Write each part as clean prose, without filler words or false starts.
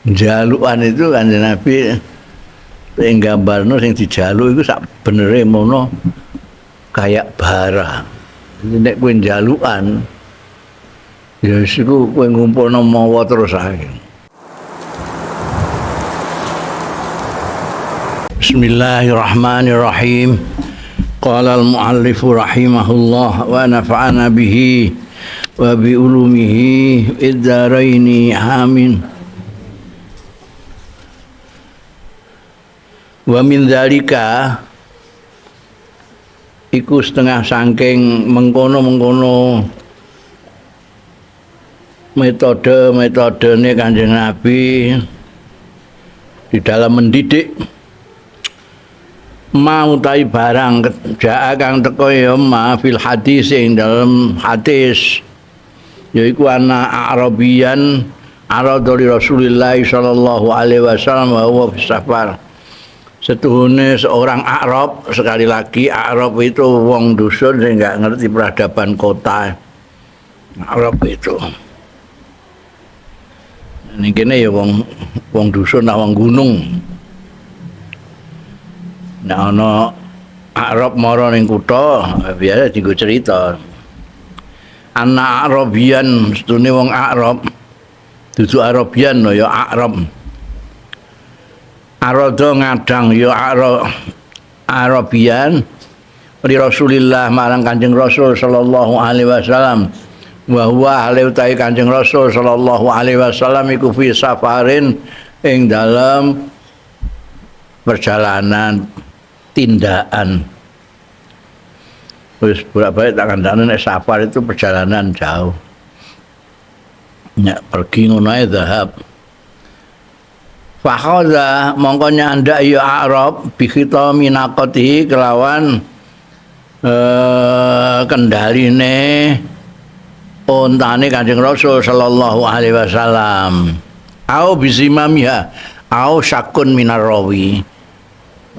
Jalukan itu Kanjeng Nabi sing gambarno sing dijaluk iku sak benere mono kayak bara. Nek kowe njalukan ya wis iku kowe ngumpulno mawa terus ae. Bismillahirrahmanirrahim. Qala al-muallif rahimahullah wa nafa'ana bihi wa bi ulumihi fid-dharaini amin. Wa min dzalika iku setengah saking mengkono-mengkono metode-metodene Kanjeng Nabi di dalam mendidik mau tai barang jaa kang teko ya ma fil hadis ing dalam hadis yaiku ana Arabian arada li Rasulillah sallallahu alaihi wasallam wa huwa fi safar. Setuhune seorang Arab, sekali lagi Arab itu wong dusun sing enggak ngerti peradaban kota. Arab itu. Ning kene ya wong wong dusun wong gunung. Nek ana Arab mara ning kutha, biasa dienggo cerita. Ana Arabian, setune wong Arab. Dudu Arabian ya Arab. Arada ngadang ya Arabian li Rasulillah marang Kanjeng Rasul sallallahu alaihi wasallam wa huwa hale utahe Kanjeng Rasul sallallahu alaihi wasallam iku fi safarin ing dalem perjalanan tindakan. Wis bolak-balik tak kandhane nek safar itu perjalanan jauh. Nek pergi ngono ae zahab. Fakhoza mongko nyandak ya Arab bi khitami naqatihi kelawan kendaline ontane Kanjeng Rasul sallallahu alaihi wasallam. Au bizimamiha au syakun minar rawi.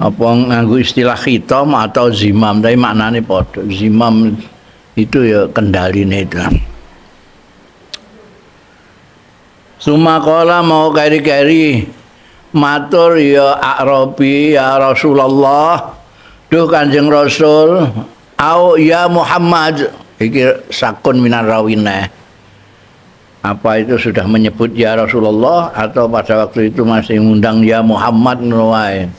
Apa nganggo istilah khitam atau zimam, tapi maknane padha. Zimam itu ya kendaline itu. Sumaqala mau keri-keri matur ya Arabi ya Rasulullah, duh Kanjeng Rasul, au ya Muhammad, iki sakun minar rawine. Apa itu sudah menyebut ya Rasulullah atau pada waktu itu masih ngundang ya Muhammad ngono wae.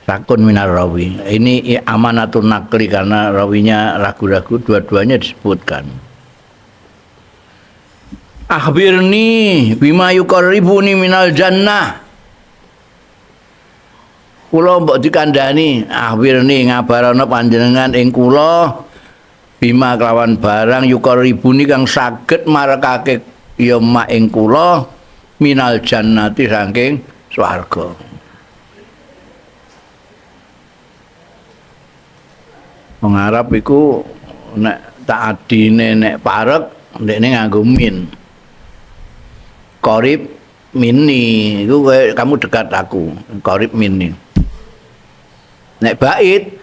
Sakun minar rawi. Ini amanatun nakli karena rawinya ragu-ragu, dua-duanya disebutkan. Akhbirni bima yuqarribuni minal jannah. Kula mbok dikandhani, akhbirni ngabarana panjenengan ing kula bima kelawan barang yuqarribuni kang saged marekake ya mak ing kula minal jannati saking swarga. Wong Arab iku nek tak adine nek parek ndekne nganggo min. Qarib minni iku kamu dekat aku, qarib minni. Nek bait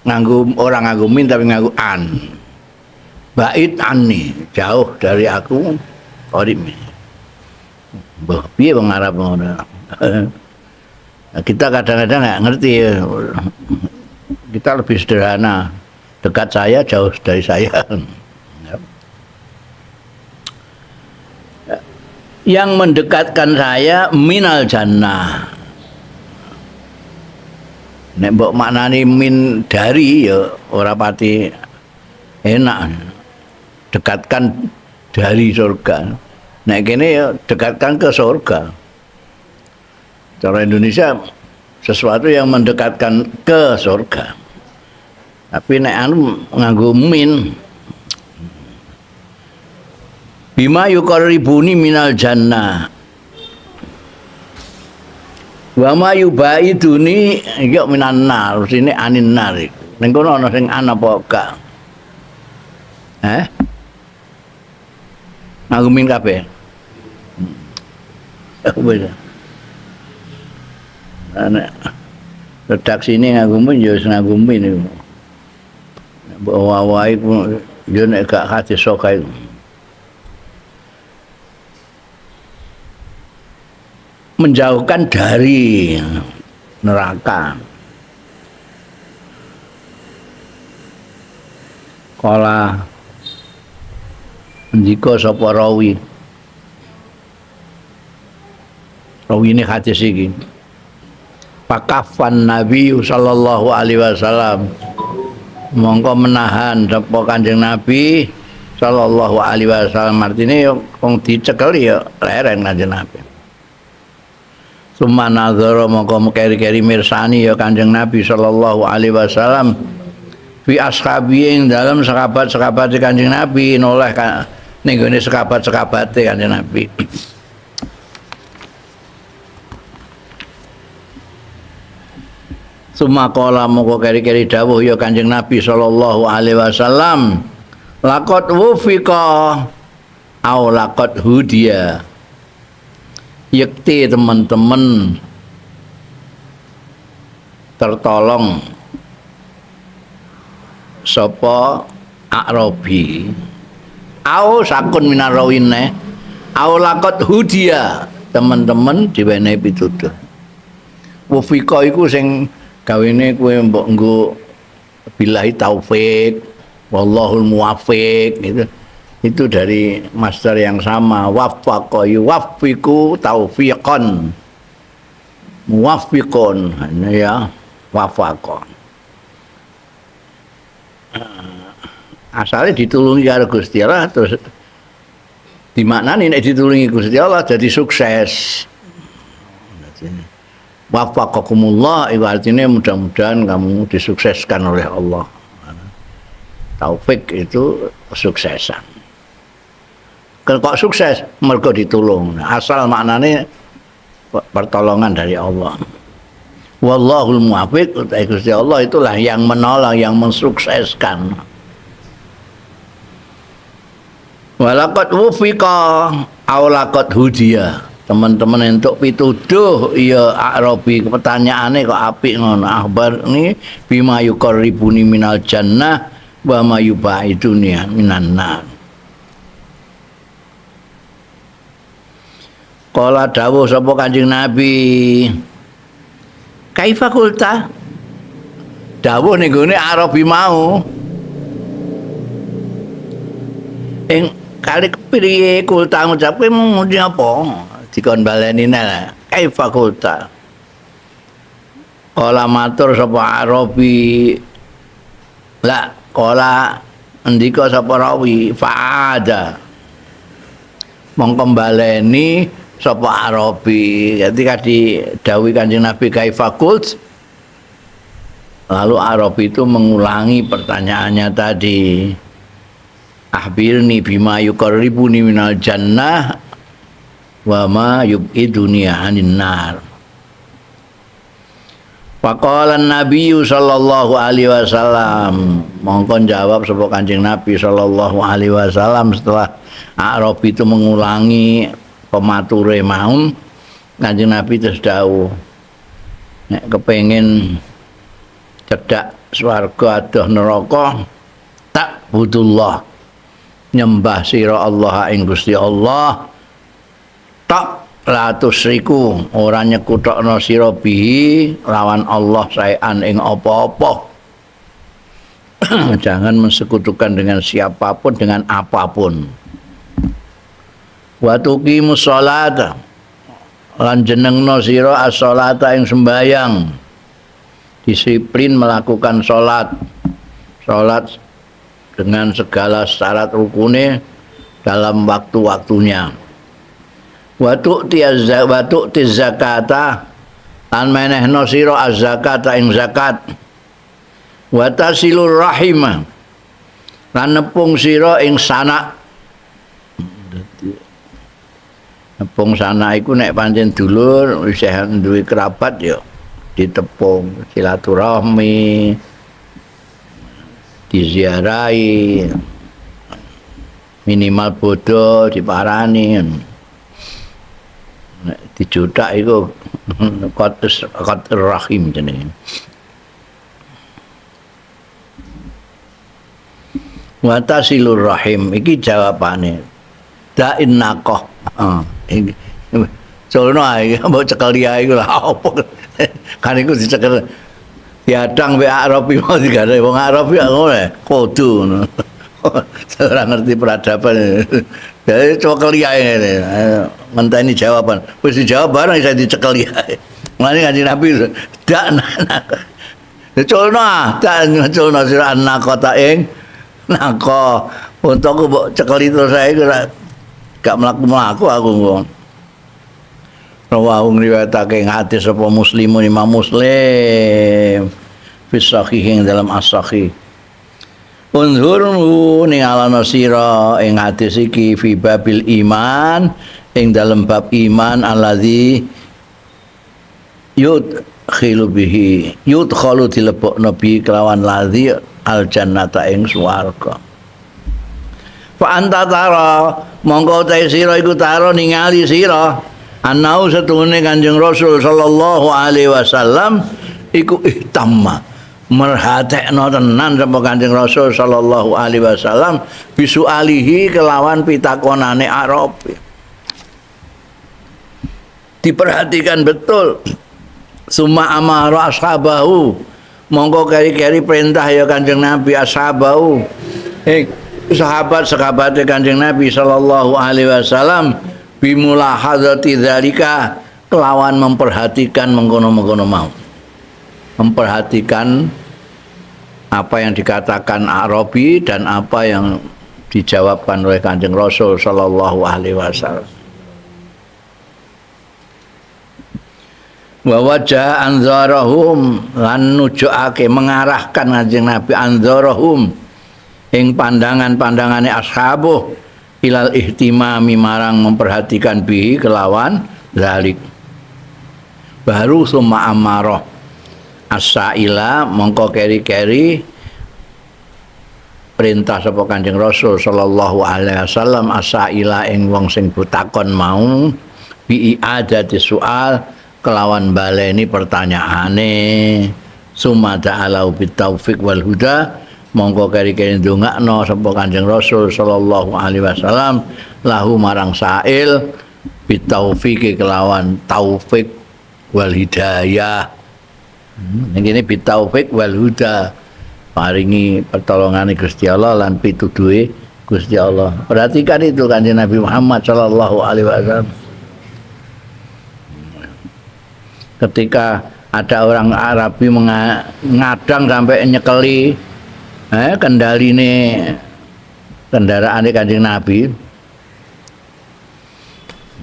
nganggo orang nganggo min tapi nganggo an. Bait anni, jauh dari aku, qarib minni. Mbah piye wong Arab ngono. Kita kadang-kadang nggak ngerti. Kita lebih sederhana, dekat saya jauh dari saya. Yang mendekatkan saya minal jannah. Nek mbok maknani min dari ya ora pati enak. Dekatkan dari surga. Nek kene ya dekatkan ke surga. Cara Indonesia sesuatu yang mendekatkan ke surga. Tapi nek anu nganggo min. Bima yuqarribuni minal jannah. Wa ma yubaiduni iki minan nar, sini anin nar. Ning kono ana sing an apa gak? Nganggo min kabeh. Wis. Nek redaksi ini nganggo min ya wis nganggo min iku. Mbok wawahi ya nek gak hadis sahih. Menjauhkan dari neraka. Kala ndika sapa rawi. Rawine hadis iki. Pakafan Nabi sallallahu alaihi wasallam. Mongko menahan sapa Kanjeng Nabi sallallahu alaihi wasallam, artine ya wong dicekeli ya leren Kanjeng Nabi. Summa nazara mongko keri-keri mirsani ya Kanjeng Nabi sallallahu alaihi wasallam fi ashabi ing dalem sahabat-sahabate Kanjeng Nabi, noleh ning gone sahabat-sahabate Kanjeng Nabi. Summa qala mongko keri-keri dawuh ya Kanjeng Nabi sallallahu alaihi wasallam, laqad wufiqa au laqad hudiya. Yekti teman-teman tertolong sapa Arabi au sakun minarawine au laqad hudiya, teman-teman diwenehi pituduh. Wufiqa iku sing gawene kowe mbok nggo billahi taufik wallahul muwaffiq gitu. Itu dari master yang sama, waffaqa yuwaffiqu taufiqan muwaffiqun ya waffaqa. Asalnya ditulungi karo Gusti Allah, terus dimaknani nek ditulungi Gusti Allah jadi sukses. Waffaqakumullah itu artinya mudah-mudahan kamu disukseskan oleh Allah. Taufik itu kesuksesan. Kok sukses? Mergo ditulung. Asal maknanya pertolongan dari Allah. Wallahul muwaffiq, Gusti Allah itulah yang menolong, yang mensukseskan. Walaqad wufiqa aw laqad hudiya. Teman-teman entuk pituduh ya Arabi, pertanyaane kok apik ngono. Akhbarni bima yuqarribuni minal jannah wa ma yubaiduni minan nar. Kala dawuh sapa Kanjeng Nabi, kaifa qulta? Dawuh ning gone Arabi mau. Ing kali kepriye kulta ngucap kowe muni apa? Dikon baleni neh. Kaifa qulta? Kala matur sapa Arabi, la kala ndika sapa rawi fa'ada. Mongko baleni sapa Arabi. Ketika didhawuhi Kanjeng Nabi kaifa qult, lalu Arabi itu mengulangi pertanyaannya tadi. Akhbirni bima yuqarribuni minal jannah wa ma yub'iduni 'anil nar. Faqala an-nabiyyu sallallahu alaihi wasallam, mongko jawab sapa Kanjeng Nabi sallallahu alaihi wasallam setelah Arabi itu mengulangi pemature mau, Kanjeng Nabi terus dawuh, nek kepengin cedhak swarga adoh neraka, tak budullah, nyembah sira Allah ing Gusti Allah, tak la tusriku, ora nyekutokno sira bihi lawan Allah saean ing apa-apa. Jangan mensekutukan dengan siapapun, dengan apapun. Wa tuqimus sholata, lan jenengno sira as-sholata ing sembayang. Disiplin melakukan sholat, sholat dengan segala syarat rukune dalam waktu-waktunya. Wa tu'ti zakata, lan menehno sira az-zakata ing zakat. Wa tasilur rahimah, lan nepung sira ing sanak. Nepung sanak iku nek pancen dulur isih duwe kerabat ya ditepung, silaturahmi, diziarahi, minimal bodoh diparani. Nek dijutak iku qat rahim jenenge. Wa tasilur rahim iki jawabane. Da'in naqah. Culno ae mbok cekel ae iku lha apa. Kan iku dicekel diadang mbek Arabi mau digare wong Arabi ngono kudu ngono. Ora ngerti peradaban. Jadi cekel ae ngene. Ngenteni jawaban. Wis dijawab bareng iso dicekel ae. Mulane Kanjeng Nabi dak culno, dak culno sira naqata ing nako. Untukku mbok cekeli terus ae gak mlaku-mlaku aku ngono. Rawahu ngriwayatake hadis sapa Muslimun Imam Muslim fi sahih dalam as-sahih. Unzurhu ning alana sira ing hadis iki fi babil iman ing dalam bab iman alladzi yudkhilu bihi yudkhalu dilebokno bi kelawan ladzi al jannata ing swarga. Fa anta tara mongko te sira iku tara ningali sira anau setuhune Kanjeng Rasul sallallahu alaihi wasallam iku ihtamma merhatekno tenan sapa Kanjeng Rasul sallallahu alaihi wasallam bisualihi kelawan pitakonane Arabi. Diperhatikan betul. Summa amara ashabahu mongko keri-keri perintah ya Kanjeng Nabi ashabahu sahabat-sahabate Kanjeng Nabi sallallahu alaihi wasallam bimulahadzati dzalika kelawan memperhatikan mengkono-mengkono mau, memperhatikan apa yang dikatakan Arabi dan apa yang dijawabkan oleh Kanjeng Rasul sallallahu alaihi wasallam. Wa wajah anzarahum lan nujukake mengarahkan Kanjeng Nabi anzarahum ing pandangan-pandangane ashabuh ilal ihtimami marang memperhatikan bihi kelawan zalik. Baru summa amarah as-saila mongko keri-keri perintah sapa Kanjeng Rasul sallallahu alaihi wasallam as-saila ing wong sing butakon mau bi i'adati soal kelawan baleni pertanyaane. Summa ta'ala bitaufik wal huda mongko keri-keri ndongakno sapa Kanjeng Rasul sallallahu alaihi wasallam lahu marang sail bitaufiki kelawan taufik wal hidayah. Ning kene bitaufik wal huda paringi pertolongane Gusti Allah lan pituduhe Gusti Allah. Perhatikan itu Kanjeng Nabi Muhammad sallallahu alaihi wasallam. Ketika ada orang Arabi mengadang sampai nyekeli kendaline kendaraane Kanjeng Nabi.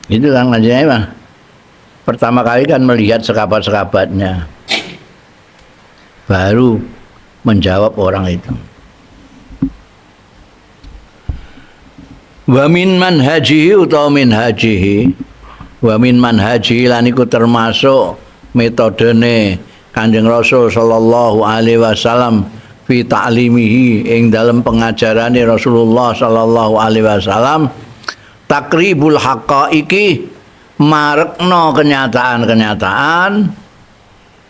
Itu kan Kanjeng Nabi pertama kali kan melihat sekabat-sekabatnya, baru menjawab orang itu. Wa min manhajihi utawa minhajihi, wa min manhajihi lan iku termasuk metodene Kanjeng Rasul sallallahu alaihi wasallam fi ta'limihi ing dalem pengajarane Rasulullah sallallahu alaihi wasallam takribul haqaiqi marekno kenyataan-kenyataan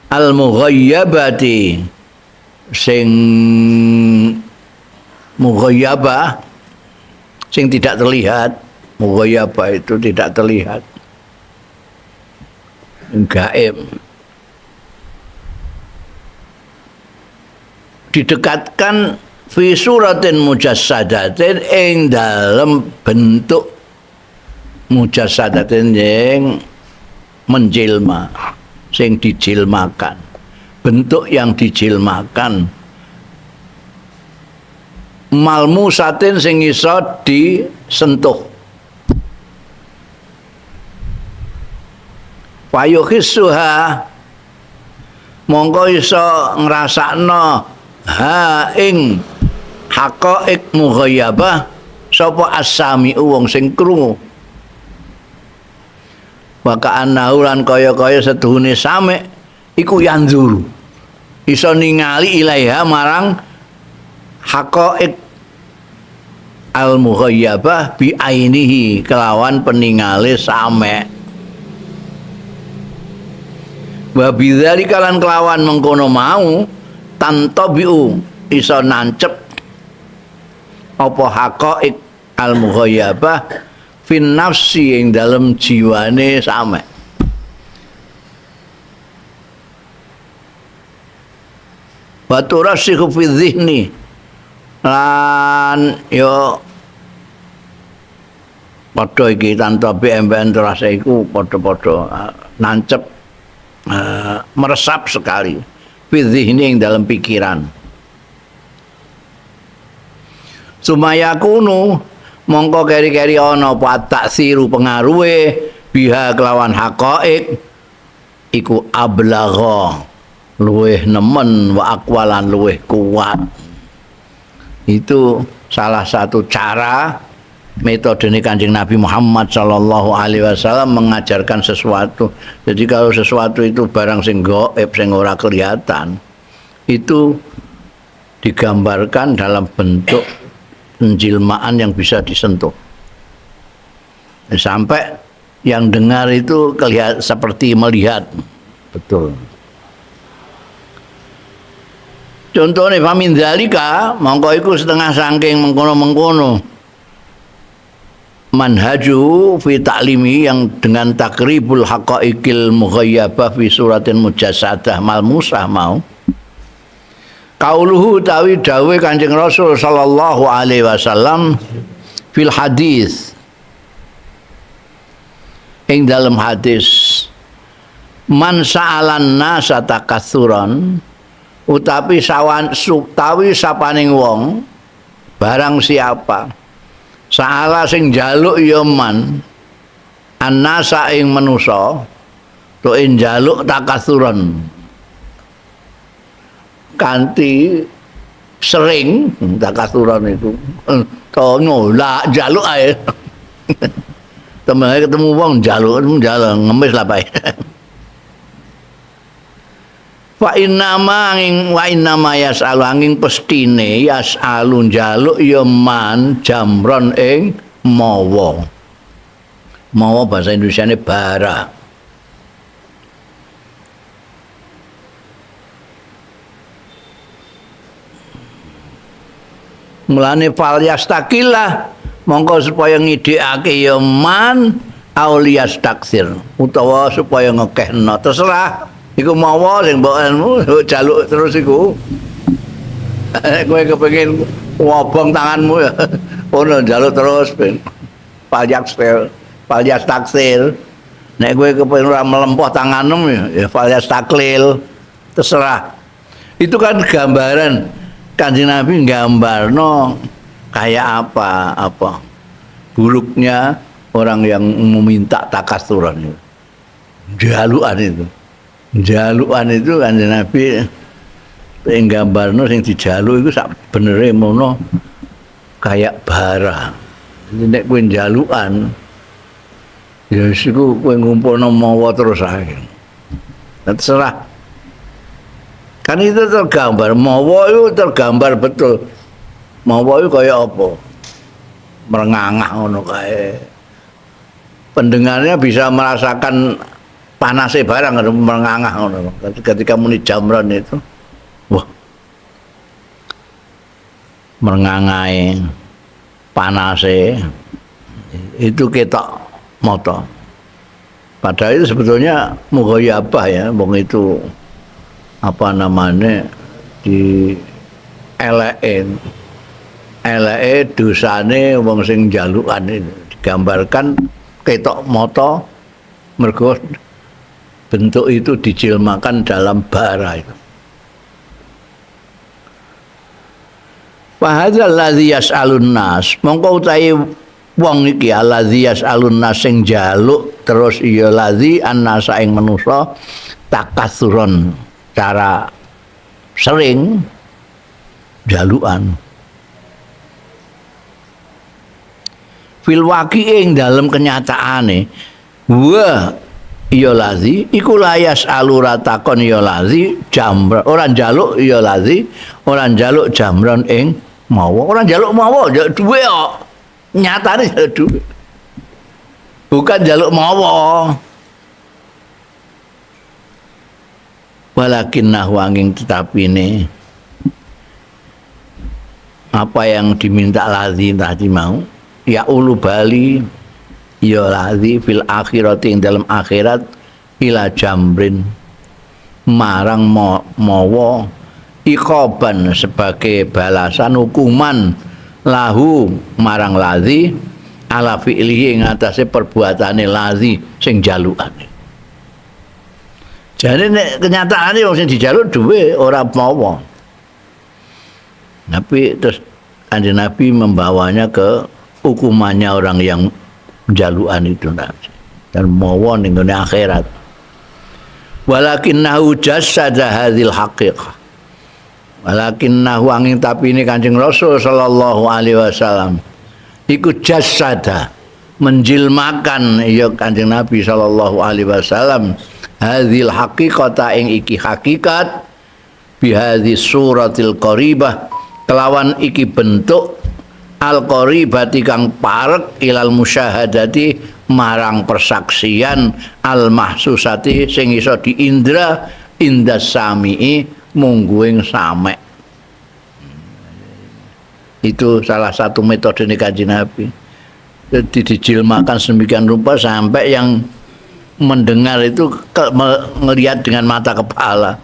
al mughayyabati sing mughayyabah sing tidak terlihat. Mughayyabah itu tidak terlihat, gaib, didekatkan fi suratin mujassadatin ing dalem bentuk mujassadatin yang menjelma, sing dijilmakan, bentuk yang dijilmakan, malmusatin sing iso disentuh, fayuhissuha mongko iso ngrasakno ha ing haqaiq mughayyabah sapa as-sami'u wong sing krungu, wa ka'annahu lan kaya-kaya seduhune sami' iku yanzuru iso ningali ilaiha marang haqaiq al-mughayyabah bi ainihi kelawan peningale sami'. Wa bidzalika lan kelawan mengkono mau tantabiu iso nancep apa haqaiq al-mughayyabah fin nafsi ing dalem jiwane same. Wa turasihu fi dzihni lan yo padha iki tanpa BMBN terasa iku padha-padha nancep, meresap sekali fi dzihni ing dalam pikiran. Sumayakunu mongko keri-keri ana apa taksiru pengaruhe biha kelawan haqaiq iku ablagha luweh nemen wa aqwalan luweh kuat. Itu salah satu cara metode ini Kanjeng Nabi Muhammad sallallahu alaihi wasallam mengajarkan sesuatu. Jadi kalau sesuatu itu barang sing gaib sing ora kelihatan, itu digambarkan dalam bentuk penjilmaan yang bisa disentuh. Sampai yang dengar itu kelihatan seperti melihat. Betul. Contohnya famin dzalika mongko iku setengah saking mengkono-mengkono manhaju fi ta'limi yang dengan takribul haqaiqil mughayyabah fi suratin mujassadah malmusah mau kauluhu tawi dawuh Kanjeng Rasul sallallahu alaihi wasallam fil hadis ing dalam hadis man sa'alan nasa takatsuran utapi sawan utawi sapaning wong barang siapa saala sing njaluk ya man annasa ing manusa to njaluk takatsuran kanthi sering takatsuran itu to nolak njaluk ae temene ketemu wong njaluk njaluk ngemis lah pae. Fa innama angin wa innama yasalu angin pestine yasalu njaluk ya man jamron ing mawa. Mawa bahasa Indonesiane bara. Mulane fal yastaqilah mongko supaya ngidhekake ya man auliyas taksir utawa supaya ngekehno terserah. Iku mawa sing mbok jaluk terus iku. Kowe kepengin wobong tanganmu ya. Ono jaluk terus ben. Palyas taksir. Nek kowe kepengin ora melempoh tanganmu ya palyas taklil. Terserah. Itu kan gambaran Kanjeng Nabi nggambarno kayak apa apa buruknya orang yang meminta takasuran itu. Jalukan itu. Jalukan itu Kanjeng Nabi ing gambarno sing dijaluk iku sak benere mono kayak bara. Nek kowe njalukan ya wis iku kowe ngumpulno mawa terus ae. Terserah. Kan itu tergambar, mawa itu tergambar betul. Mawa itu kaya apa? Merengangah ngono kae. Pendengarnya bisa merasakan panasnya barang merengangah ngono. Ketika muni jamron itu, wah, merengangahe, panasnya itu ketok moto. Padahal itu sebetulnya mughayyabah ya, wong itu apa namanya di eleke, eleke dosane wong sing njalukan itu digambarkan ketok moto mergo bentuk itu dijilmakan dalam bara itu. Wa hadzal ladzi yas'alun nas, mongko utahe wong iki alladzi yas'alun nas sing njaluk terus ya ladzi annasa ing manusa takatsuran cara sering jalukan. Fil waqi ing dalem kenyataane wa ya lazi iku layas alura takon ya lazi jamron ora njaluk ya lazi ora njaluk jamron ing mawa ora njaluk mawa njaluk dhuwit kok nyatane njaluk dhuwit bukan njaluk mawa walakin nahwanging tetapine apa yang diminta lazi tadi mau ya ulu bali ya lazi fil akhirati ing dalam akhirat ila jamrin marang mawa iqaban sebagai balasan hukuman lahu marang ladzi ala fi'lihi ing atase perbuatane ladzi sing jalukane. Jane nek kenyataane wong sing dijaluk duwe ora mawa. Tapi terus Kanjeng Nabi membawanya ke hukumannya orang yang jalukan itu nanti. Dan mawa ning gone akhirat. Walakinnahu jassada hadhil haqiqah. Walakinnahu angin tapi ini Kanjeng Rasul sallallahu alaihi wasallam iku jassada menjilmakan ya Kanjeng Nabi sallallahu alaihi wasallam hadhil haqiqata ing iki hakikat bihadhi suratil qaribah kelawan iki bentuk al qaribati kang parek ilal musyahadati marang persaksian al mahsusati sing iso diindra indas sami'i mungguing samek. Itu salah satu metode Kanjeng Nabi. Jadi dijilmakan sedemikian rupa sampai yang mendengar itu melihat dengan mata kepala.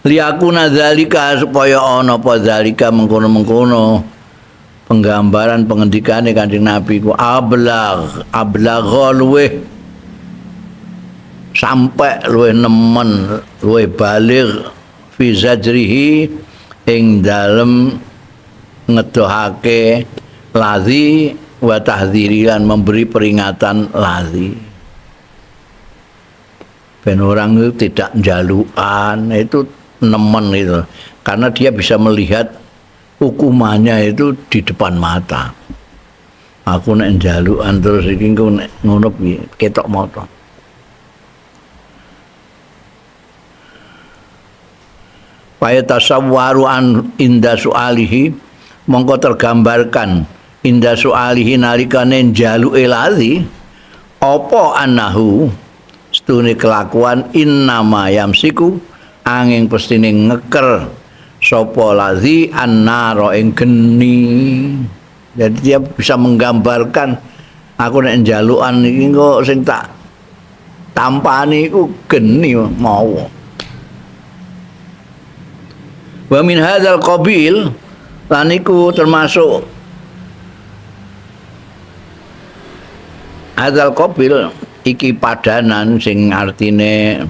Liyakuna dzalika supaya ana apa dzalika mengkono-mengkono penggambaran pengendikane Kanjeng Nabi ku ablagh ablagha luweh sampai luweh nemen luweh baligh fi zajrihi ing dalem ngedohake ladzi wa tahdhiri lan memberi peringatan ladzi. Ben orang itu tidak njalukan itu nemen itu karena dia bisa melihat hukumannya itu di depan mata. Aku nek njalukan terus iki engko nek ngono piye ketok mata. Fa yatasawwaru an inda su'alihi mongko tergambarkan inda su'alihi nalikane njaluke ladzi apa anahu stune kelakuan innama yamsiku angin pestine ngeker sapa ladzi annara ing geni. Jadi dia bisa menggambarkan aku nek njalukan iki engko sing tak tampani iku geni mawa. Wa min hadzal qabil lan iku termasuk hadzal qabil iki padanan sing artine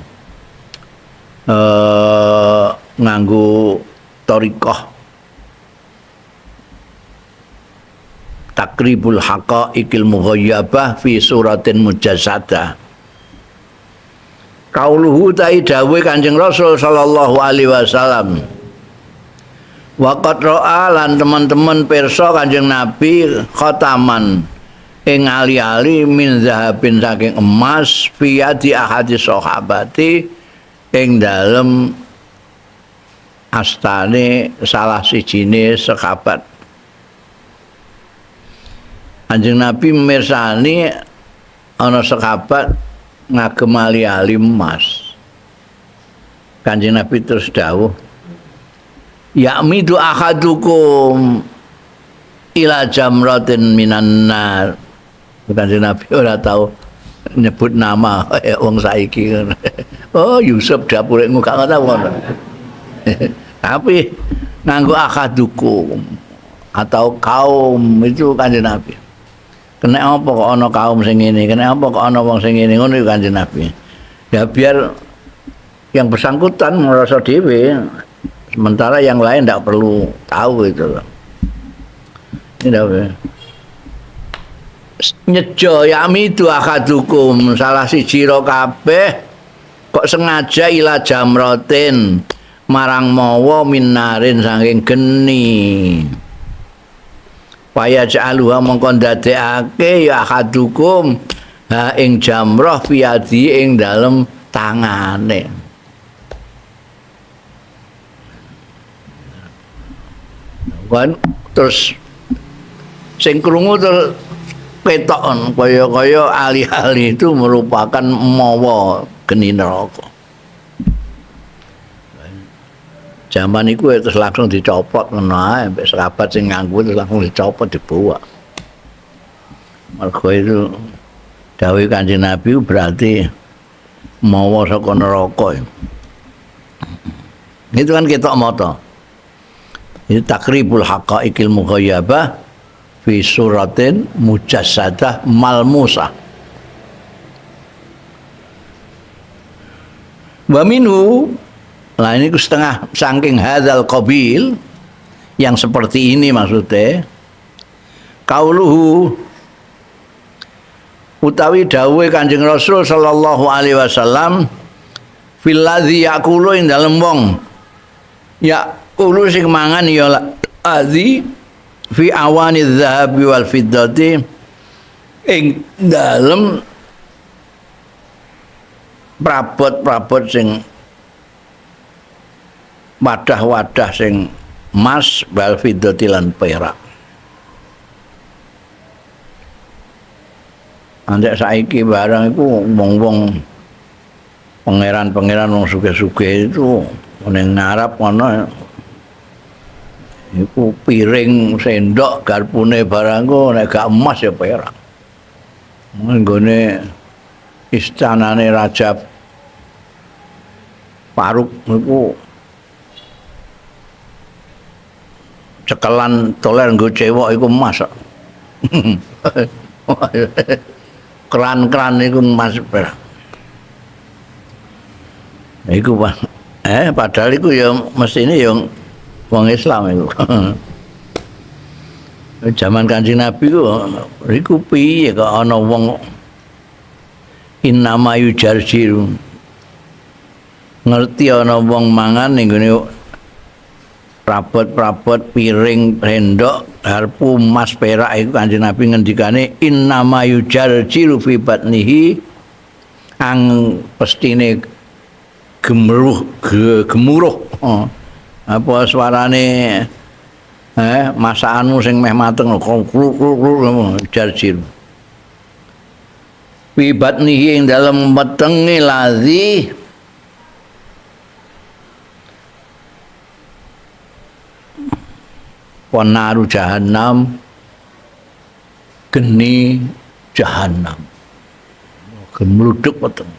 nganggo thariqah takribul haqaiqil mughayyabah fi suratin mujassadah. Kauluhu ta'i dawuh Kanjeng Rasul sallallahu alaihi wasallam waqad ra'a lan teman-teman pirsa Kanjeng Nabi khataman ing ali-ali min zahabin saking emas fi yadi ahadi sahabati ing dalem astane salah sijine sahabat. Kanjeng Nabi mirsani ana sahabat ngagem ali-ali emas. Kanjeng Nabi terus dawuh, ya'midu ahadukum ila jamratin minan nar. Kanjeng Nabi ora tau nyebut nama kaya wong saiki. Oh, Yusuf dapure gak tau ngono. Tapi nganggo ahadukum atau kaum itu Kanjeng Nabi. Kena apa kok ana kaum sing ngene, kena apa kok ana wong sing ngene ngono iku Kanjeng Nabi. Ya biar yang bersangkutan merasa dhewe, sementara yang lain tidak perlu tahu gitu loh. Ini apa? Nyejo yamidu akadukum salah siji ro kabeh kok sengaja ila jamrotin marang mawa minarin saking geni. Waya ja'aluha mongko ndadekake ya akadukum ha ing jamroh fiyadi ing dalem tangane. Kan terus sing krungu terus ketok kaya-kaya alih-alih itu merupakan mawa geni neraka. Zaman iku terus langsung dicopot ngono ae, mbek sahabat sing nganggo terus langsung dicopot dibawa. Mergo itu dawuh Kanjeng Nabi berarti mawa saka neraka. Itu kan ketok mata. Ini takribul haqaiqil mughayyabah fi suratin mujassadah malmusah. Wa minhu, nah ini setengah saking hadzal qabil yang seperti ini maksudnya kauluhu utawi dawuhe Kanjeng Rasul sallallahu alaihi wasallam fil ladzi yaqulu ing dalem wong yaqulu sing mangan ya ladzi fi awani dzahabi wal fiddati ing dalem prabot-prabot sing wadah-wadah sing emas wal fiddati lan perak. Andek saiki barang iku wong-wong pangeran-pangeran wong sugih-sugih itu ning ngarep ana iku piring, sendok, garpune barang ku nek gak emas ya perak. Nggone istanane Raja Faruk iku cekelan toler nggo cewek iku emas. Keran-keran iku emas perak. Iku padahal iku ya mestine ya wong Islam iku. Zaman Kanjeng Nabi ku iku piye kok ana wong innama yujarjiru. Ngerti ana wong mangan ning gone prabot-prabot piring, sendok, garpu emas perak iku Kanjeng Nabi ngendikane innama yujarjiru fi batnihi ang pestine gemuruh gemuruh. Oh, apa suarane masakanmu sing meh mateng kruk jarjir fi batnihi ing dalem wetenge lazi penaru jahanam geni jahanam gemluduk weteng.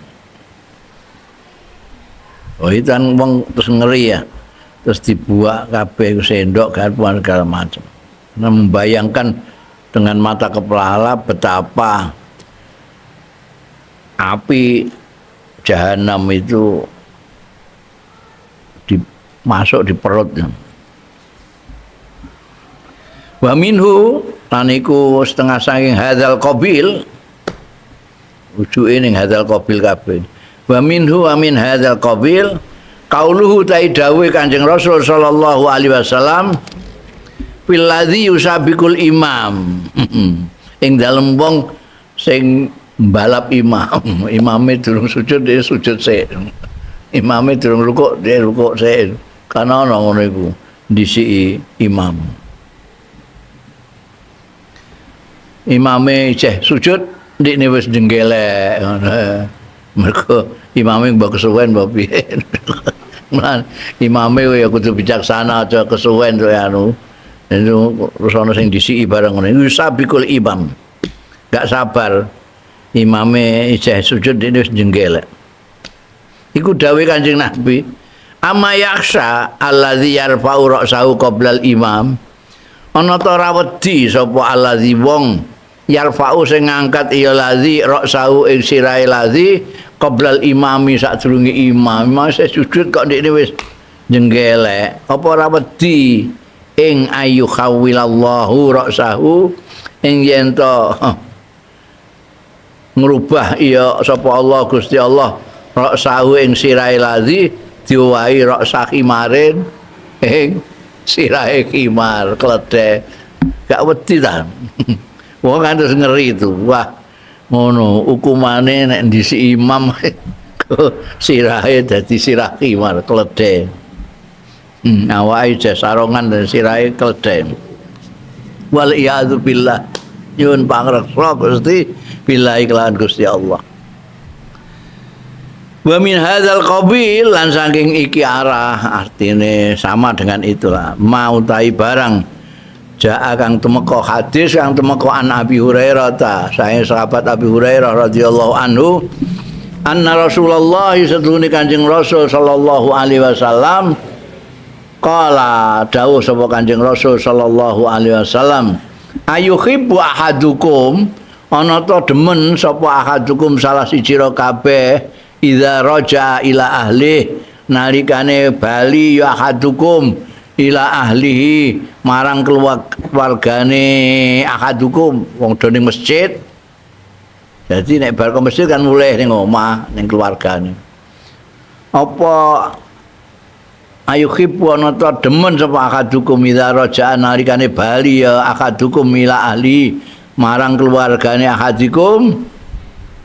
Oh itu kan wong terus ngeri ya, terus dibuat kabeh sendok garpuan segala macam. Nah, membayangkan dengan mata kepala betapa api jahanam itu dimasuk di perutnya. Wa minhu lan iku setengah saking hadzal qabil ujuke ning hadzal qabil kabeh. Wa minhu wa min hadzal qabil qauluhu ta dawuhe Kanjeng Rasul sallallahu alaihi wasallam fil ladzi yusabiqul imam ing dalem wong sing mbalap imam, imame durung sujud dia sujud sik, imame durung rukuk dia rukuk sik, kana ana ngono iku ndisiki imam. Imame isih sujud ndikne wis jenggelek ngono. Mergo imame mbok kesuwen mbok piye. Imame ya kudu bijaksana aja kesuwen to anu. Terus ana sing disiki bareng ngono. Yusabiqul imam. Gak sabar. Imame isih sujud ndikne wis jenggelek. Iku dawuhe Kanjeng Nabi, ama yaksa allazi yarfa'u ra'sahu qoblal imam. Ana ta ora wedi sapa allazi wong yarfa'u sing ngangkat ya lazi ra'sahu ing sirahe lazi qoblal imami sadurunge imam. Imam isih sujud kok ndekne wis jenggelek. Apa ora wedi ing ayu khawilallahu ra'sahu ing yen to ngrubah ya sapa Allah Gusti Allah ra'sahu ing sirahe lazi diowahi ra'sa khimarin ing sirahe khimar kledhe. Gak wedi ta? Wong kan terus ngeri itu. Wah, ngono hukumane nek ndisi imam sirahe dadi sirah khimar kledhe. Awake jek sarongan dan sirahe kledhe. Wal iyadzu billah. Nyuwun pangreksa Gusti billahi kelawan Gusti Allah. Wa min hadzal qabil lan saking iki arah artine sama dengan itulah mau tai barang jaa kang tumeka hadis kang tumeka an Abi Hurairah ta sae sahabat Abi Hurairah radhiyallahu anhu anna Rasulullah satune Kanjeng Rasul sallallahu alaihi wasallam Qala dawuh sapa Kanjeng Rasul sallallahu alaihi wasallam, ayuhibbu ahadukum, ana ta demen sapa ahadukum salah siji ro kabeh, idza raja ila ahli, nalikane bali ya ahadukum ila ahlihi marang keluargane ahadukum, wong do ning masjid. Jadi nek bar ke masjid kan mulih ning omah ning keluargane. Apa ayuhibbu ana ta demen sapa ahadukum idza raja nalikane bali ya ahadukum ila ahli marang keluargane ahadikum,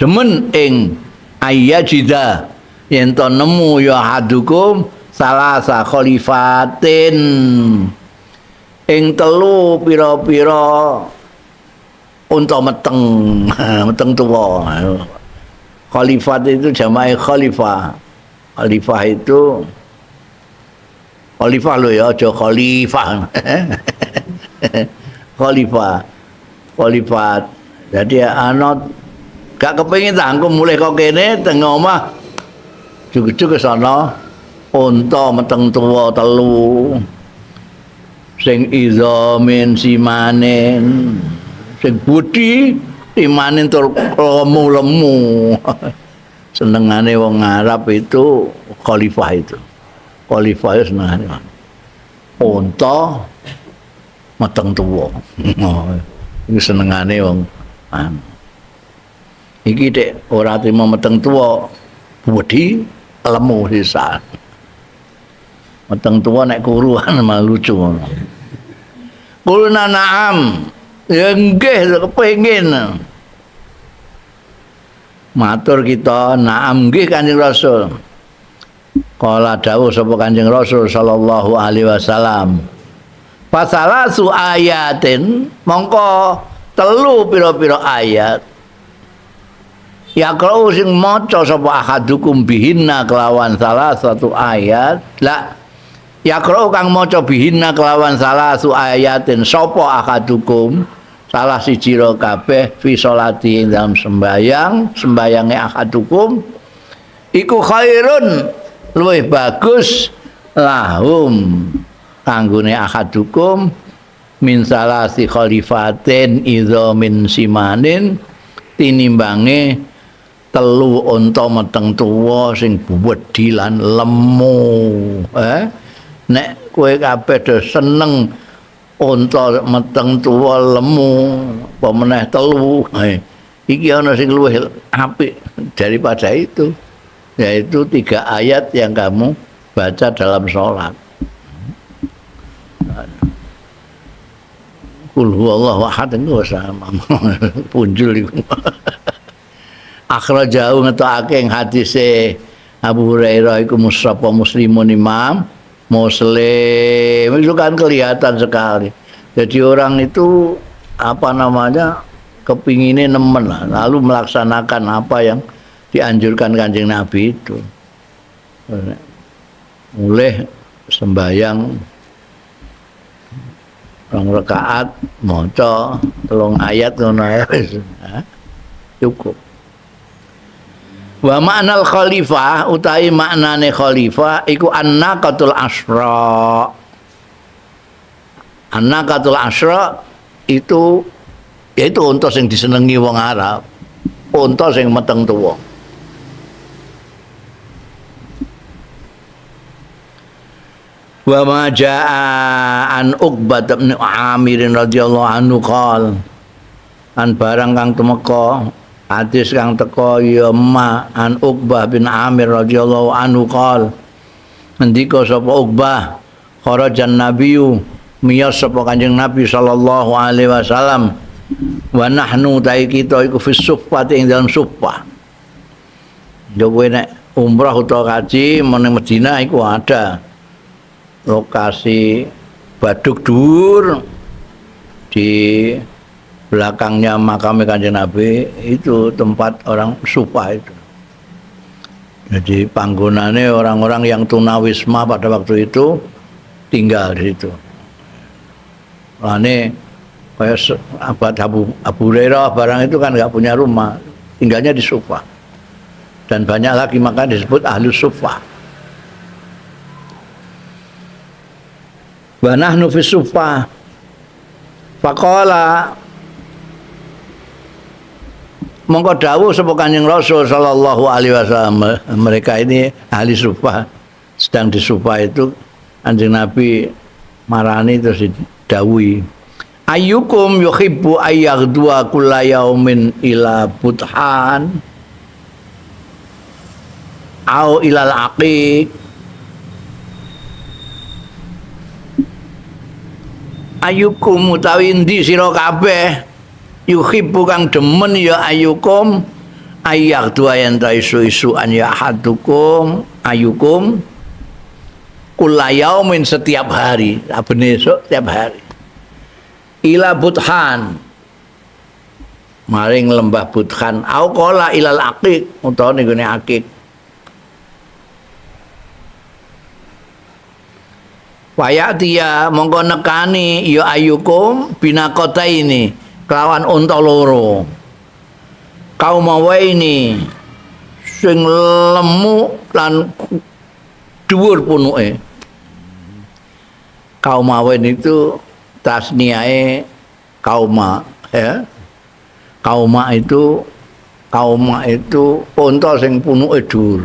demen ing ayyajida yen to nemu ya ahadukum salasa khalifatin ing telu pira-pira unta meteng meteng tuwa. Khalifat itu jamae khalifah. Khalifah itu khalifah lho ya, aja khalifah. Khalifah. Khalifat. Jadi ana gak kepengin ta engko mulih kok kene teng omah jujuk ke sana unta meteng tuwa telu sing izamin simanen sing budi imanin tur lemu-lemu. Senengane wong Arab itu khalifah itu. Khalifah itu senengane unta meteng tuwa. Iku senengane wong iki dek ora trimo meteng tuwa budi lemu sisan. Meteng tuwa nek kuruan malah lucu ngono. Kulna na'am, ya nggih kepengin. Matur kita na'am nggih Kanjeng Rasul. Kala dawuh sapa Kanjeng Rasul sallallahu alaihi wasallam. Fasalasu ayatin, mongko telu pira-pira ayat. Ya kalau sing maca sapa ahadukum bihinna kelawan salah satu ayat, la ya kalau kang maca bihinna kelawan salah satu ayatin sapa ahadukum salah siji ro kabeh fi sholati ing dalam sembayang, sembayange ahadukum iku khairun luwih bagus lahum kanggone ahadukum min salasi khalifatin idza min simanin tinimbange telu unta meteng tuwa sing wedi lan lemu. Nek kowe kabeh do seneng unta meteng tuwa lemu apa meneh telu, iki ana sing luwih apik daripada itu, yaitu 3 ayat yang kamu baca dalam sholat. Qul huwallahu ahad iku sama punjul iku. Akhrajahu ngetokake ing hadise Abu Hurairah iku musapa muslimun imam Muslim. Itu kan kelihatan sekali. Jadi orang itu apa namanya kepinginnya nemen lah, lalu melaksanakan apa yang dianjurkan Kanjeng Nabi itu. Mulai sembayang rong rakaat maca 3 ayat ngono ae wis cukup. Wa ma'nal khalifah utawi maknane khalifah iku annaqatul asra. Annaqatul asra itu yaitu unta sing disenengi wong Arab, unta sing meteng tuwa. Wa ma jaa an Uqbah bin Amir radhiyallahu anhu qol, an barang kang tumeka hadis kang teka ya ma an Uqbah bin Amir radhiyallahu anhu qol, ngendika sapa Uqbah, kharajan nabiyyu miyas sapa Kanjeng Nabi sallallahu alaihi wasallam wa nahnu ta kita iku fi suffati ing dalem suffah. Yo kowe nek umrah utawa haji meneng Madinah iku ada lokasi baduk dhuwur di belakangnya makam Kanjeng Nabi, itu tempat orang sufa itu. Jadi panggonane orang-orang yang tunawisma pada waktu itu tinggal di situ. Lane kayak abad Abu Hurairah barang itu kan nggak punya rumah, tinggalnya di sufa. Dan banyak lagi maka disebut ahlu sufa. Wa nahnu fi suffah. Faqala mongko dawuh sapa Kanjeng Rasul sallallahu alaihi wasallam. Mereka ini ahli suffah, sedang di suffah itu Kanjeng Nabi marani terus didhawuhi, ayyukum yuhibbu ayyaghduwa kulla yaumin ila buthan au ilal aqiq. Ayyukum utawi endi sira kabeh yuhibbu kang demen ya ayyukum ayyaghduwa yen ta isu-isuan ya ahadukum ayyukum kulla yaumin setiap hari, saben esuk tiap hari, ila buthan maring lembah buthan, au qala ilal aqiq utawa ning gone aqiq. Wayatiya mongko nekani ya ayyukum binaqata ini kelawan unta loro kaum ini sing lemu lan dhuwur punuke. Kaum awen itu tasniae kauma ya. Kauma itu unta sing punuke dhuwur.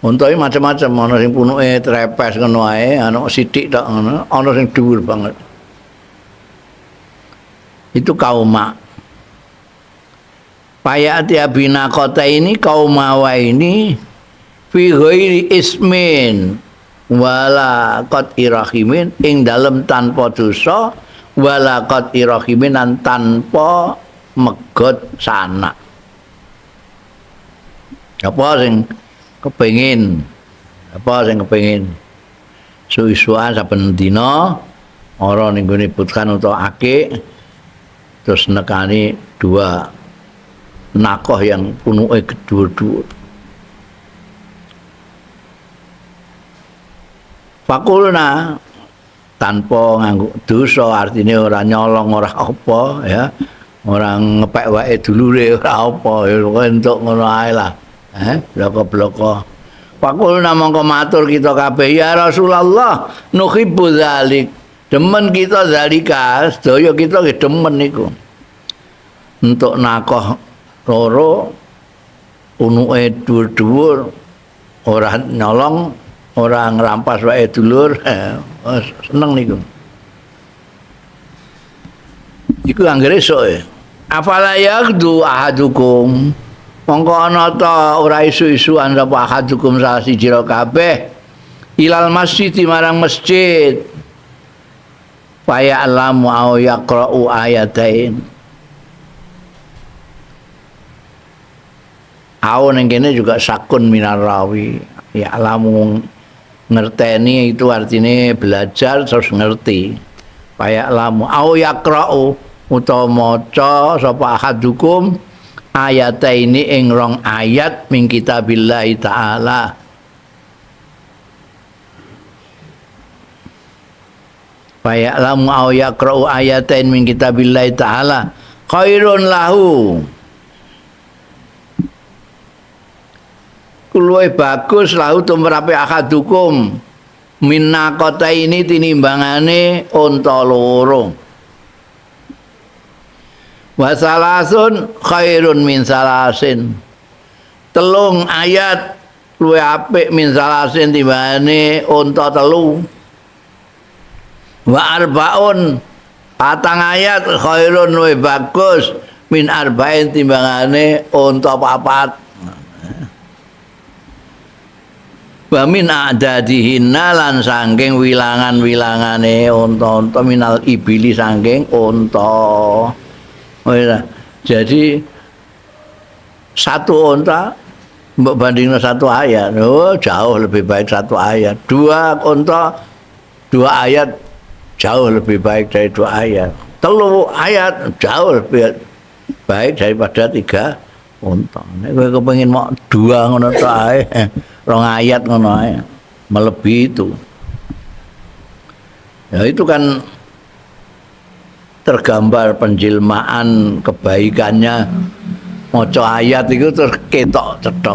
Unta iki macam-macam, ana sing punuke trepes ngono ae, ana sithik tok ngono, ana sing dhuwur banget. Itu kauma. Payati abina kota ini kaumawa ini fi ghairi ismin wala qad irahimin ing dalem tanpa dosa wala qad irahimin lan tanpa megot sanak. Apa sing kepengin? Apa sing kepengin? Suwi-suwan saben dina ora ning gone butkan utawa akik terus nekani dua nakoh yang punuke dhuwur-dhuwur. Fakulna tanpa nganggo dosa artine ora nyolong ora apa ya, ora ngepek wae dulure ora apa ya, pokoke entuk ngono ae lah. Bloko-bloko. Fakulna mongko matur kita kabeh ya Rasulullah nuhibbu dzalik. Demen kita zalika, sedaya kita nggih demen niku. Entuk nakoh loro unuke dhuwur-dhuwur ora nyolong, ora ngrampas wae dulur, seneng niku. Iku anggere esuk e. Afala yaghdu ahadukum. Mongko ana ta ora isu-isuan sapa ahadukum salah siji kabeh ilal masjid marang masjid. Fa ya'lamu aw yaqra'u ayatain. Au ning kene juga sakun minar rawi. Ya'lamu ngerteni itu artinya belajar terus ngerti. Fa ya'lamu aw yaqra'u utawa maca sapa ahadukum ayataini ing rong ayat min kitabillahi ta'ala. Fa ya'lamu aw yaqra'u ayatain min kitabillahi ta'ala khairun lahu. Luwih bagus lahu tumrape ahadukum minaqataini tinimbangane unta loro. Wa salasun khairun min salasin. Telung ayat luwih apik min salasin timbangane unta telu. Wa arbaun patang ayat khairun luwih bagus min arba'in timbangane unta papat. Wa min a'dadihinna lan saking wilangan-wilangane unta-unta minal ibili saking unta. Oh iya. Jadi satu unta mbok bandingno satu ayat, oh jauh lebih baik satu ayat. Dua unta dua ayat jauh lebih baik dari dua ayat. Telu ayat jauh lebih baik daripada tiga unta. Nek kowe kepengin mok dua ngono tok ae, rong ayat ngono ae, melebihi itu. Ya itu kan tergambar penjelmaan kebaikannya. Maca ayat itu terus ketok cetha,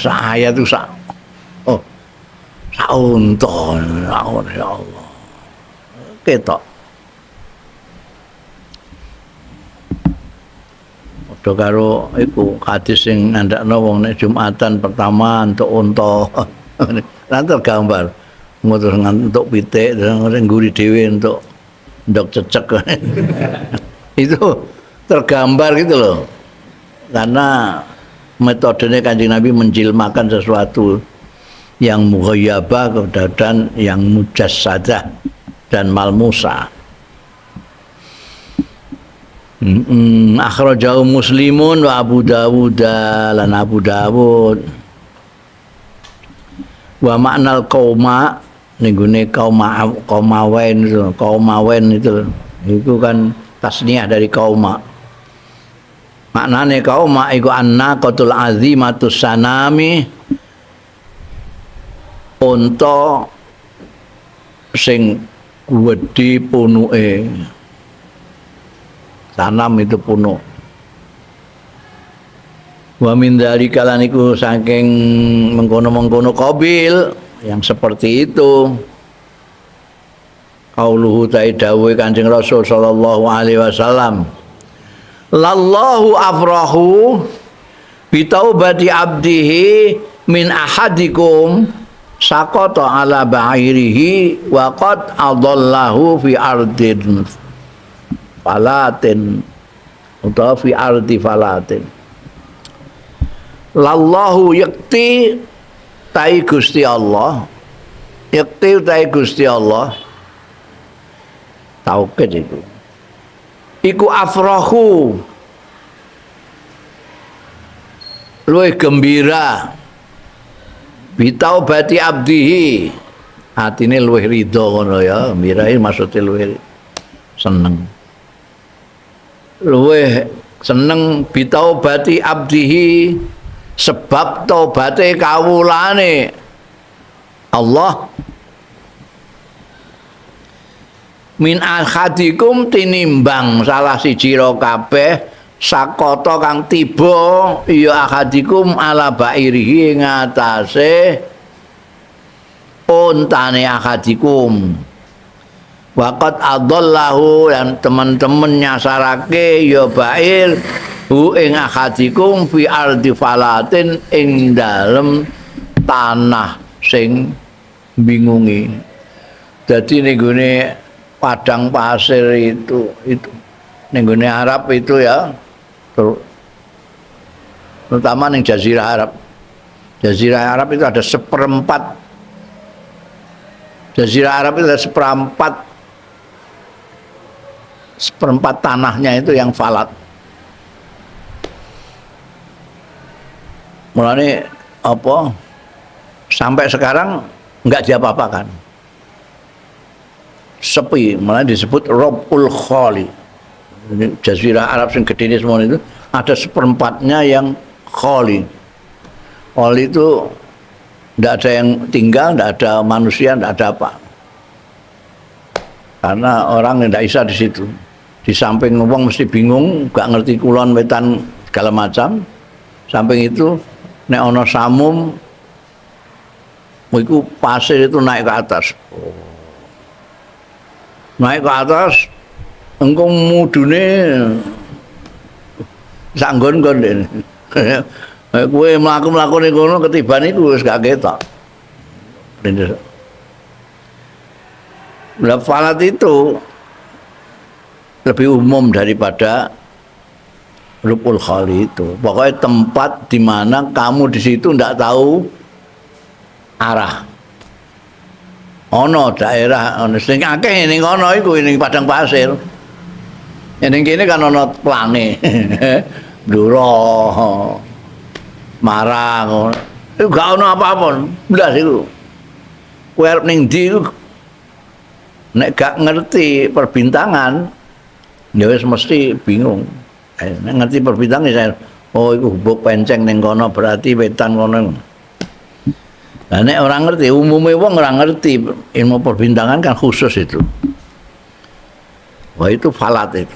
sak ayat itu sak oh Saunta, ya Allah. Ketok. Padha karo iku hadis sing ngandakno wong nek Jumatan pertama entuk unta. Lan tergambar terus entuk pitik terus ngguri dhewe entuk ndok cecek. Itu tergambar gitu loh. Karena metodenya Kanjeng Nabi menjilmakan sesuatu yang mughayyabah dan yang mujassadah dan malmusa. Akhrajahu Muslimun wa Abu Dawud lan Abu Dawud. Wa ma'nal qauma ning gone kaumawen itu, kaumawen itu itu kan tasniah dari kauma. Maknane kauma iku annaqatul azimatus sanami, unta sing gedhi punuke. Tanam itu punuk. Wa min dzalika lan iku saking mengkono-mengkono qabil yang seperti itu. Qauluhu ta'ala dawuhe Kanjeng Rasul sallallahu alaihi wasallam. Lallahu afrahu bi taubati abdihi min ahadikum saqata ala ba'irihi wa qad adallahu fi ardin falatin utawa fi ardi falatin. Lallahu yakti tai Gusti Allah, yakti tai Gusti Allah taukid itu iku afrahu luwih gembira bitaubati abdihi, atine luwih ridho ngono ya, gembira iki maksude luwih seneng, luwih seneng bitaubati abdihi sebab taubate kawulane Allah min ahadikum tinimbang salah siji ro kabeh sakata kang tiba ya ahadikum ala bairihi ngatasé untane ahadikum waqad adallahu dan teman-teman nyasarake ya bair hu ing ahadikum fi ardi falatin ing dalem tanah sing bingungi. Dadi ning gone padang pasir itu ning gone Arab itu ya, terutama ning Jazirah Arab. Jazirah Arab itu ada seperempat. Jazirah Arab itu ada seperempat tanahnya itu yang falat. Mulane apa sampai sekarang enggak diapa-apakan. Sepi, malah disebut Robul Khali. Jazirah Arab sing gedhe semua itu ada seperempatnya yang khali. Khali itu enggak ada yang tinggal, enggak ada manusia, enggak ada apa. Karena orang enggak bisa di situ. Di samping wong mesti bingung, enggak ngerti kulon wetan segala macam. Samping itu nek ana samum iku pasir itu naik ke atas. Naik ke atas engko mudune sak nggon-nggon dene. Kowe mlaku-mlaku ning kono ketiban iku wis gak ketok. Lah falat itu lebih umum daripada Rubul Khali itu. Pokoknya tempat di mana kamu di situ ndak tahu arah. Ono daerah ono sing akeh ning kono iku ning padang pasir. Ning kene kan ono plange. Bluro. Marang. Iku gak ono apa-apa. Blas iku. Kowe arep ning ndi iku nek gak ngerti perbintangan ya wis mesti bingung. Nek ngerti perbintangan saya oh iku hubuk penceng ning kono berarti wetan kono. Nah, nek orang ngerti, umumnya wong orang ngerti ilmu perbintangan kan khusus itu. Wah itu falat itu.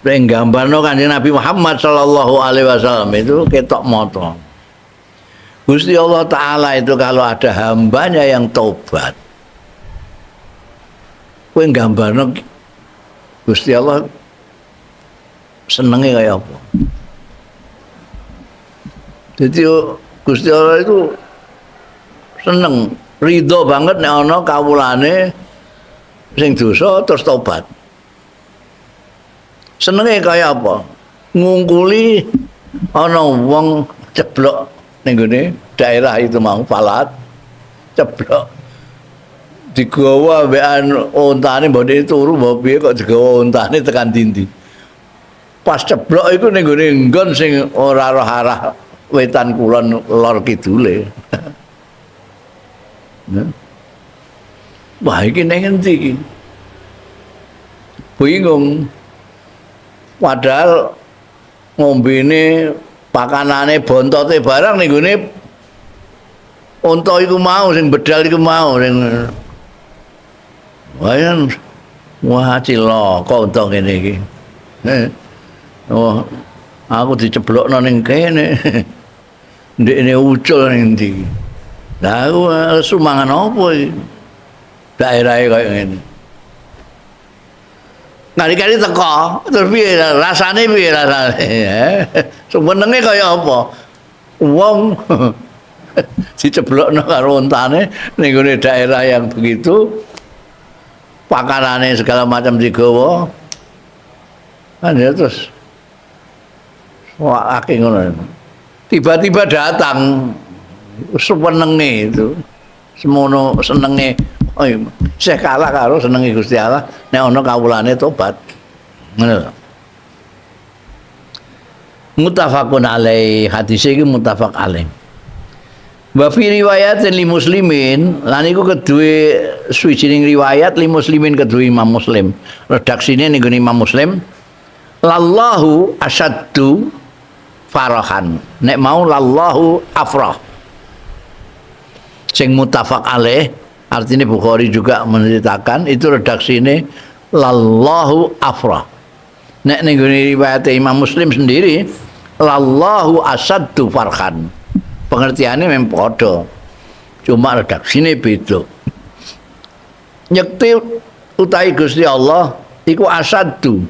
Nek gambarno Kanjeng Nabi Muhammad sallallahu alaihi wasallam itu ketok moto. Gusti Allah Ta'ala itu kalau ada hambanya yang tobat, kowe nggambarno Gusti Allah senenge kaya apa. Jadi Gusti Allah itu seneng, ridho banget nek ana kawulane sing dosa terus tobat. Senenge kaya apa? Ngungkuli ana wong ceblok ning gone daerah itu mau falat ceblok, digawa ambekan ontane, mbok turu mbok piye kok digawa ontane tekan dindi. Pas ceblok iku ning gone nggon sing ora roh arah wetan kulon lor kidule. Wah, iki ning endi iki? Bingung. Padahal ngombene, pakanane, bontote barang ning gone unta iku mau sing bedal iku mau sing. Wah, wah, cilaka unta ngene iki. Oh, aku diceblokno ning kene. Ndekne ucul ning ndi? Lah, aku lesu mangan apa iki? Daerahe kaya ngene. Kali-kali teko, terus piye rasane, piye rasane? Senenge kaya apa? Wong diceblokno karo ontane ning gone daerah yang begitu, pakanane segala macam digawa. Kan ya terus wah, akeh ngono. Tiba-tiba datang, senenge itu. Semono senenge, oh, saya kalah karo senenge Gusti Allah nek ana kawulane tobat. Ngono lho. Muttafaqun alaih, hadis iki muttafaq alaih. Wa fi riwayatin li Muslimin, lan iku keduwe suwijining riwayat li Muslimin, keduwe Imam Muslim. Redaksine ning gone Imam Muslim, lallahu asyaddu farahan. Nek mau lallahu afrah. Sing muttafaq alaih artinya Bukhari juga menceritakan itu redaksine lallahu afrah. Nek ning gone riwayat Imam Muslim sendiri, lallahu asyaddu farhan. Pengertiannya memang padha. Cuma redaksine beda. Nyekti utawi Gusti Allah iku asyaddu,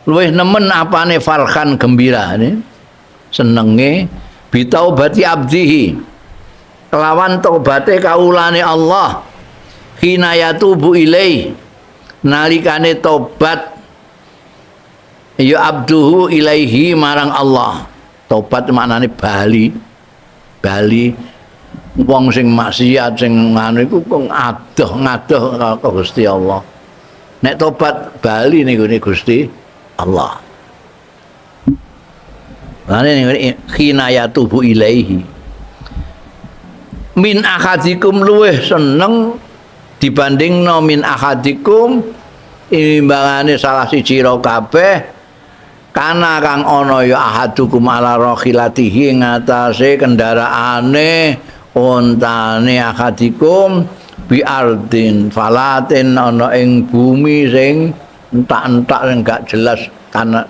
luwih nemen apane, farhan gembira ini senenge, bitaubati abdihi, kelawan toubate kawulane Allah, hina yatubu ilaih, nalikane tobat ya abduhu ilaihi marang Allah. Tobat maknane bali. Bali, wong sing maksiat sing nganu iku kok adoh ngadoh ke Gusti Allah. Nek tobat bali ning gone Gusti Allah. Lane ning hina yatubu ilaihi. Min ahadikum, luweh seneng dibandingno, min ahadikum, imbangane salah siji ro kabeh, kana kang ana ya ahadukum, ala rakhilatihi, ngatasé kendaraane ontane ahadikum, bi ardin falatin, ana ing bumi sing entak-entak sing gak jelas kana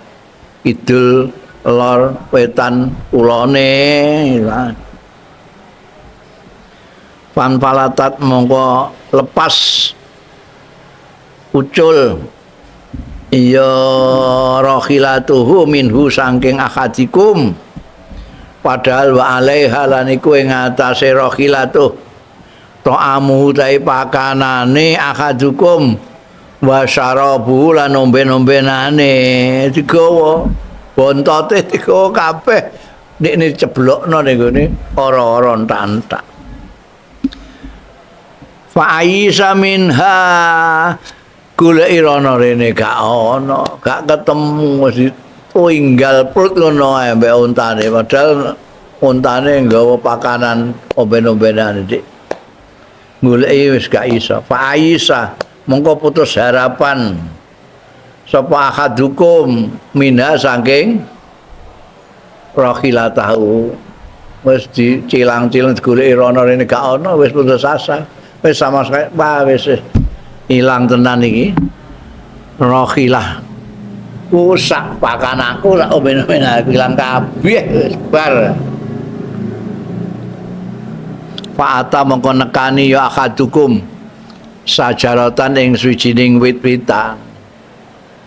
kidul lor wetan kulone. Fan falatat, mongko lepas ucul ya rakhilatuhu, minhu saking ahadikum, padahal wa alaiha, lan iku ing atase rakhilatuh, ta'amu, utawi pakanane ahadukum, wa syarabu, lan omben-ombenane digawa, bontote digawa kabeh. Nek ceblokno ning gone ora-ora entak-entak. Fa aisa minha, goleki rono rene gak ana, gak ketemu, wis tinggal prut ngono ae mbek ontane, padahal ontane nggawa pakanan, omben-ombenan. Dik goleki wis gak iso. Fa aisa, mongko putus harapan sapa ahadukum, minha saking rakhilatahu. Wis dicilang-cilang, digoleki rono rene gak ana, wis putus asa, wis sama sekali, wah, wis ilang tenan iki rakhilah ku, sak pakananku, sak omben-omben aku ilang kabeh, wis bar. Fa'ata mongko nekani ya akadukum sajaratan ing suwijining wit-witan.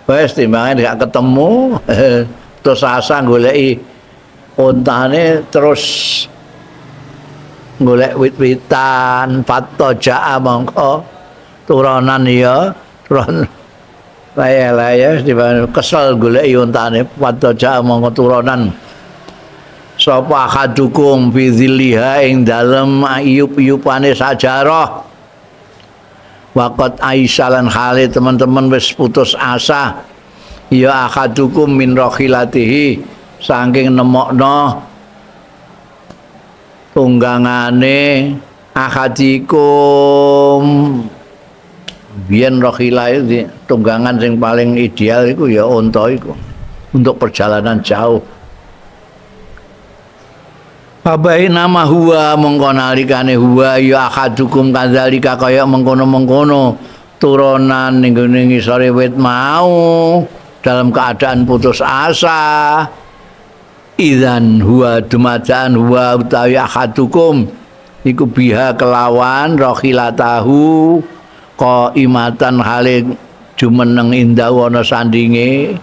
Wis timbangane gak ketemu terus asa goleki ontane, terus golek wit-witan. Fattaja'a mongko turonan ya turon laya-laya timbangane kesel goleki ontane. Fattaja'a mongko turonan sapa akadukum fi dzilliha ing dalem iyup-iyupane sajarah. Waqat aisalan hale teman-teman wis putus asa ya akadukum min rakhilatihi saking nemokno tunggangane akadikum. Biyen rakhilah itu tunggangan sing paling ideal iku ya unta iku untuk perjalanan jauh. Babai nama huwa mongko nalikane huwa ya akadukum kadzalika kaya mengkono-mengkono turunan ning gone ngisore wit mau dalam keadaan putus asa. Idzan huwa dumadaan huwa utawi akadukum iku biha kelawan rakhilatahu qaimatan hale jumeneng indah ana sandinge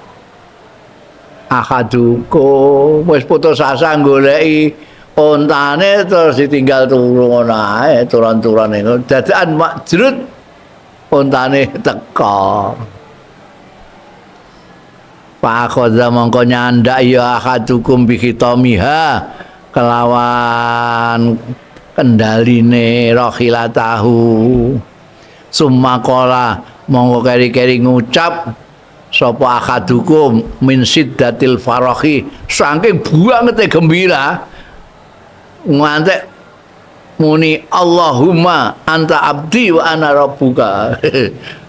akadukum. Wis putus asa goleki ontane terus ditinggal turu ngono ae, turun-turun iku dadakan makjrut ontane teka. Fa akhadha mongko nyandak ya akadukum bi khitamiha kelawan kendaline rakhilatahu. Summa qala mongko keri-keri ngucap sapa akadukum min siddatil farahi saking bangete gembira ngantek muni Allahumma anta abdi wa ana rabbuka.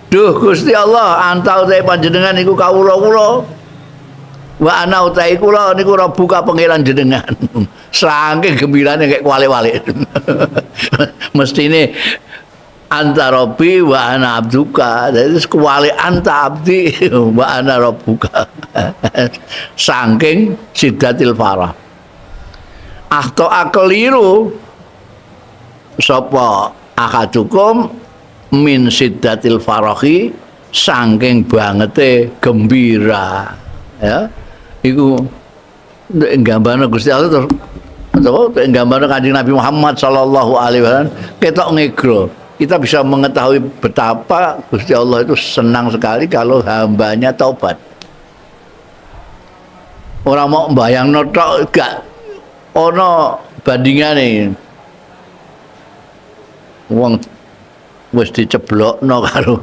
Duh Gusti Allah, anta utahe panjenengan iku kawula kula wa ana utahe kula niku rabbuka pangeran jenengan. Saking gembirane kayak wale-wale. Mestine anta rabbi wa ana abduka. Jadi kuwale anta abdi wa ana rabbuka. Saking siddatil farah. Akhta keliru sapa akadukum min siddatil farahi saking bangete gembira ya. Iku nek gambarno Gusti Allah terus apa nek gambarno Kanjeng Nabi Muhammad sallallahu alaihi wasallam ketok ngegro. Kita bisa mengetahui betapa Gusti Allah itu senang sekali kalau hambanya taubat. Ora mau mbayangno tok gak ana bandingane. Wong wis diceblokno karo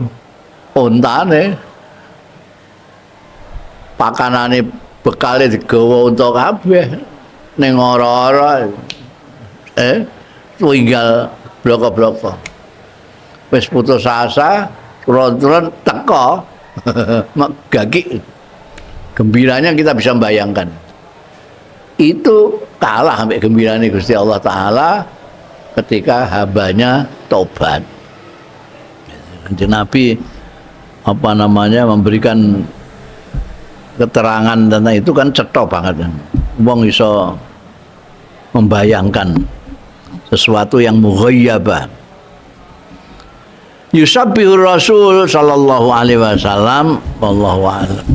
ontane, pakanane bekale digawa unta kabeh ning ora-ora, tinggal bloko-bloko. Wis putus asa, turun-turun teko gagi. Gembiranya kita bisa membayangkan. Itu kalah sampai gembiranya Gusti Allah Ta'ala ketika hambanya tobat. Kanjeng Nabi memberikan keterangan tentang itu kan cetha banget. Wong iso membayangkan sesuatu yang mughayyabah. Yusabbihu Rasul sallallahu alaihi wasallam, wallahu a'lam.